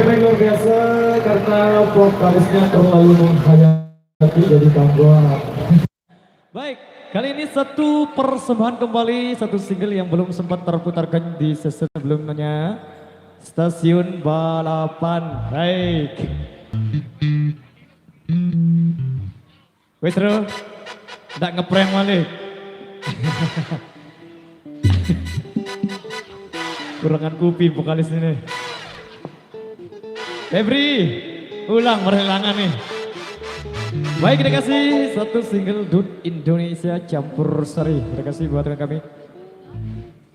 Baik, luar biasa karena vokalisnya terlalu menghayati jadi gangguan. Baik, kali ini satu persembahan kembali, satu single yang belum sempat terputarkan di sesi sebelumnya. Stasiun Balapan. Baik. Wes bro, ndak ngeprank malih. Kurangan kupi vokalis ini. Febri, ulang perhilangan nih. Baik, kita kasih satu single Dut Indonesia Campur Sari. Terima kasih buat rekan kami.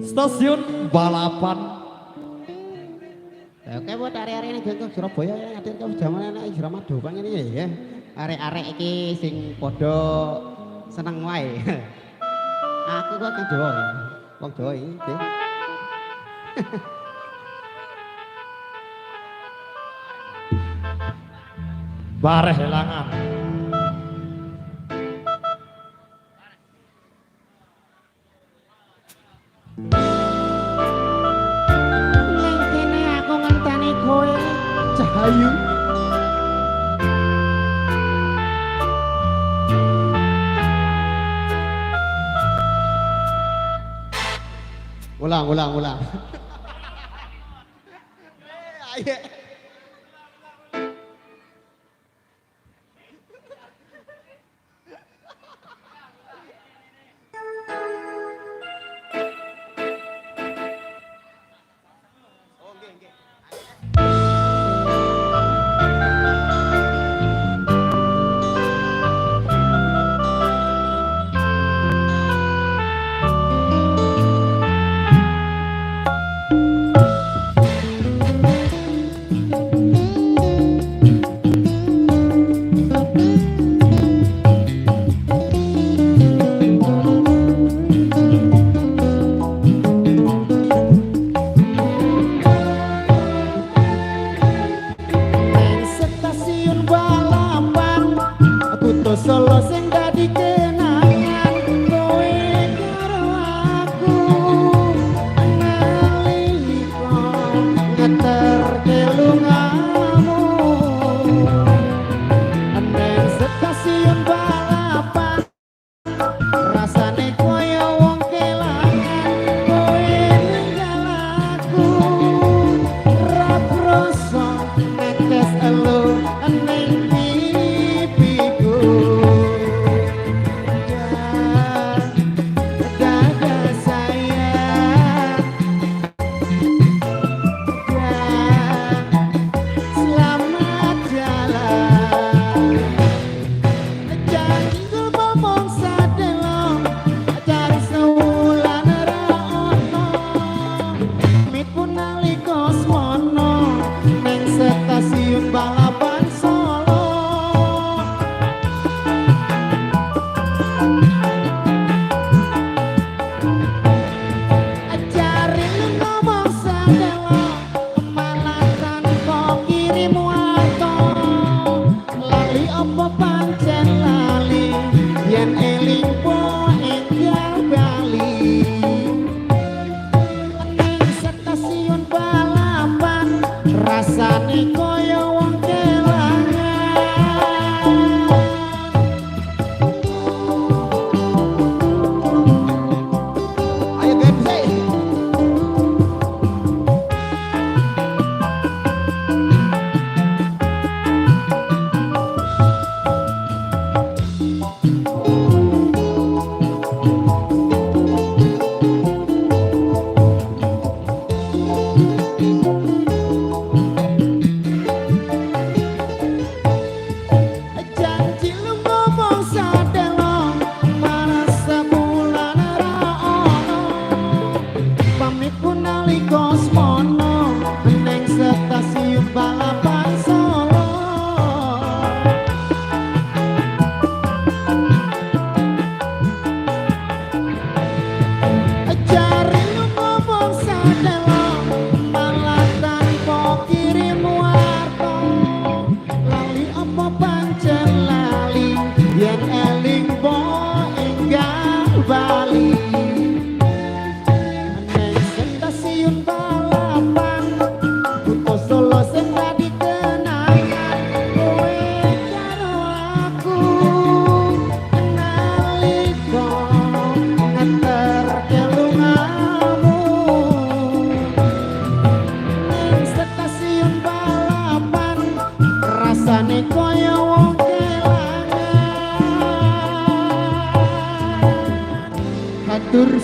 Stasiun Balapan. Oke buat arek-arek ini ke Surabaya ya ngadir ke zaman enak Suramadu bang ini ya. Arek-arek iki sing padha seneng wae. Aku kok kan Jawa. Wong Jawa iki. Nggih. Bareh helangan. Ning kene aku ngenteni kowe Cahayu. Ulang, ulang, ulang. Ayo. Neng stasiun balapan kutha Solo sing dadi kenangan kowe karo aku nalika ngeterke lungamu. Neng stasiun balapan rasane koyo wong kelangan kowe ninggal aku ra krasa netes elu ning pipiku.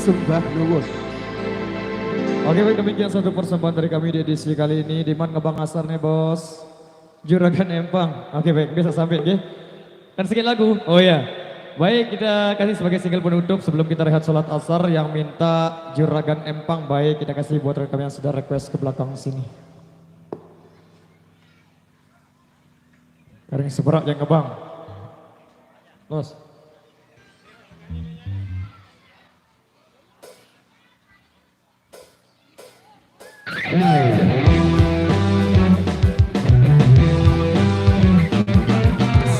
sembah nuwun. Oke, baik, demikian satu persembahan dari kami di edisi kali ini. Diman ngebang asar nih bos. Juragan Empang. Oke baik, bisa sampai nggih. Dan sekian lagu. Oh ya. Baik, kita kasih sebagai single penutup sebelum kita rehat sholat asar yang minta Juragan Empang. Baik, kita kasih buat rekan yang sudah request ke belakang sini. Karing seberak yang ngebang. Bos.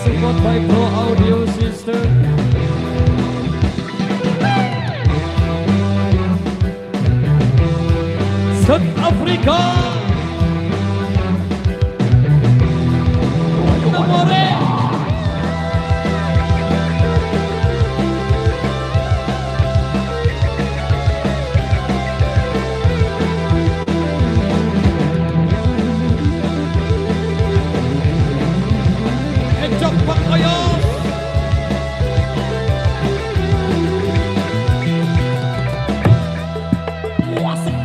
Support by Pro Audio System. South Africa. Namore. Ecok Pakoyos. Wasik.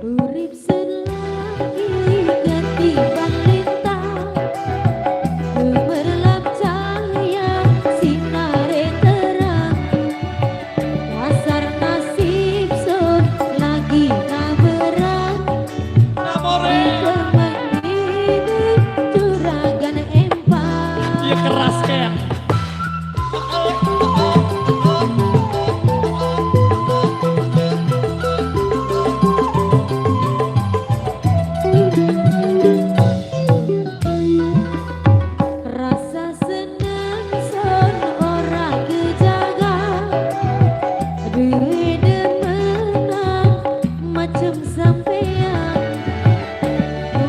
Urip selagi ketimbang lintang, gemerlap cahaya sinare terang. Dasar nasib sun lagi kaberan. Namore. Kemengini juragan empang. Iya keras kayak. Rasa seneng sun ora kejaga, duwe demenan macem sampean.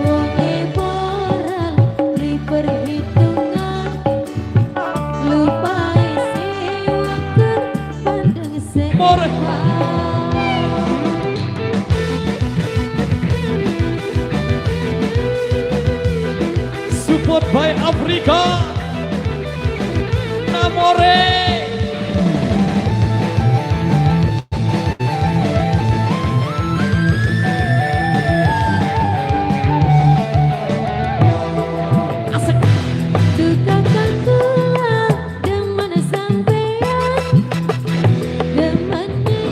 Wonge moral li perhitungan, lupa sewaken pandeng More. sewa. Support by Afrika. Namore. Asik. Duka kula demen sampean, demen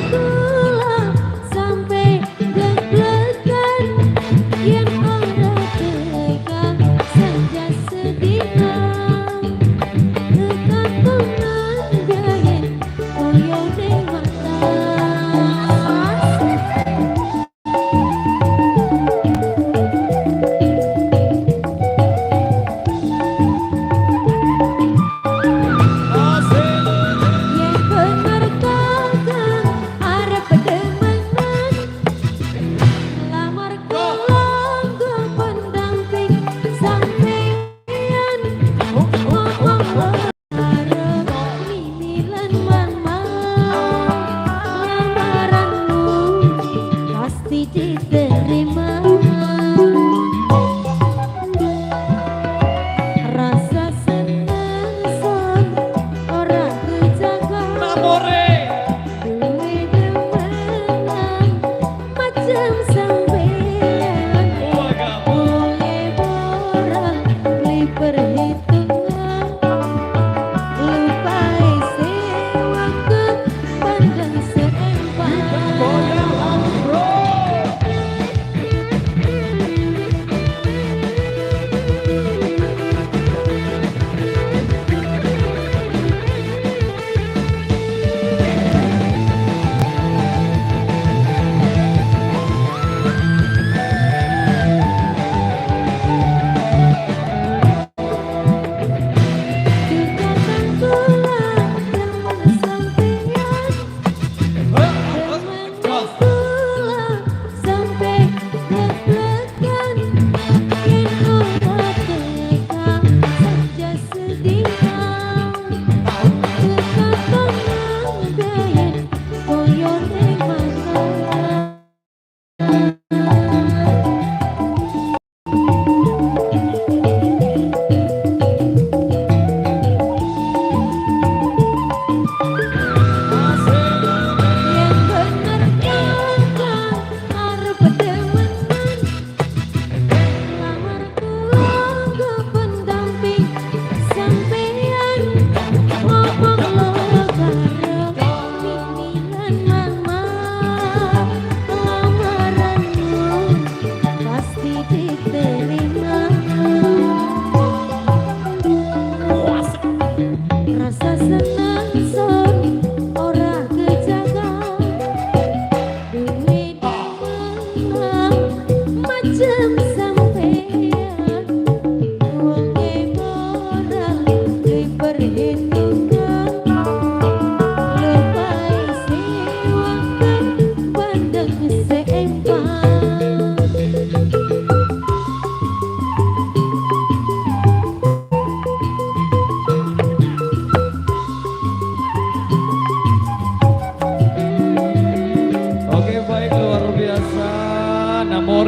kula sampe blek-blekan. Yen ora teka senja sedina, tekan nang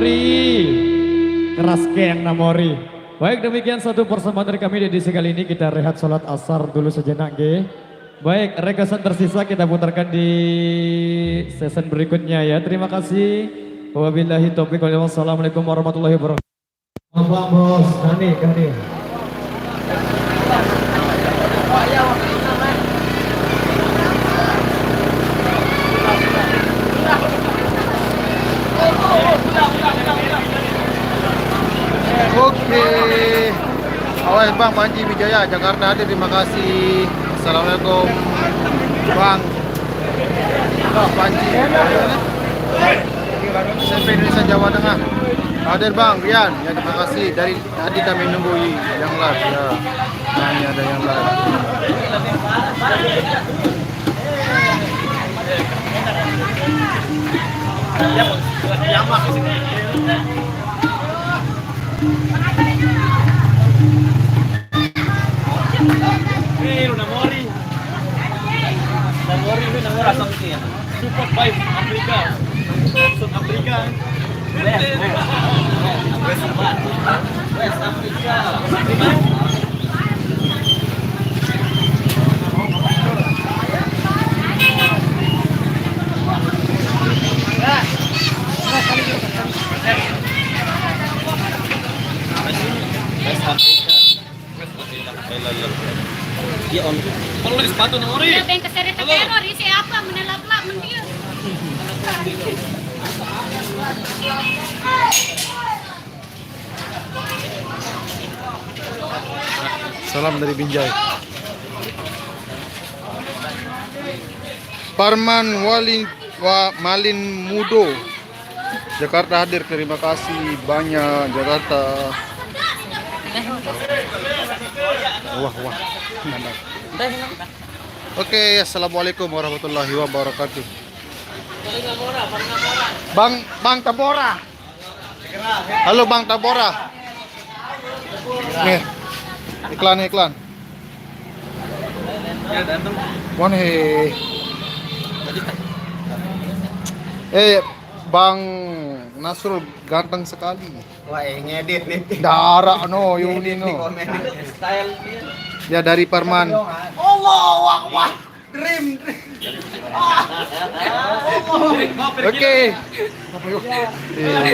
Namori. Keras geng Namori. Baik, demikian satu persembahan dari kami di edisi kali ini. Kita rehat sholat asar dulu sejenak, nggih. Baik, requestan tersisa kita putarkan di season berikutnya ya. Terima kasih. Wabillahi taufiq wal hidayah. Wassalamualaikum warahmatullahi wabarakatuh. Bang Bos, Gani, Gani. Oke. Awas Bang Panji Wijaya Jakarta hadir, terima kasih. Assalamualaikum Bang. Bang Panji. SMP Indonesia Jawa Tengah. Hadir Bang Rian. Ya, terima kasih. Dari tadi kami nunggu yang live ya. Nah, ini ada yang live. Namori. Namori ini Namori Super 5 Afrika. South Afrika. West Afrika. West Afrika. Dia on. Kalau di sepatu Namori. Ya, beng keseret teror, isi apa menelap-lap mendia. Salam dari Binjai. Parman Wali Wa Malin Mudo Jakarta hadir, terima kasih banyak Jakarta. Wah wah. Oke, assalamualaikum warahmatullahi wabarakatuh. Bang Bang Tabora. Halo Bang Tabora. Nih, iklan iklan. Wan Bang Nasrul ganteng sekali. Wah, ngedit nih. Darah no, Yuni no. Ya dari Parman. Allah Akbar. Dream. Oke.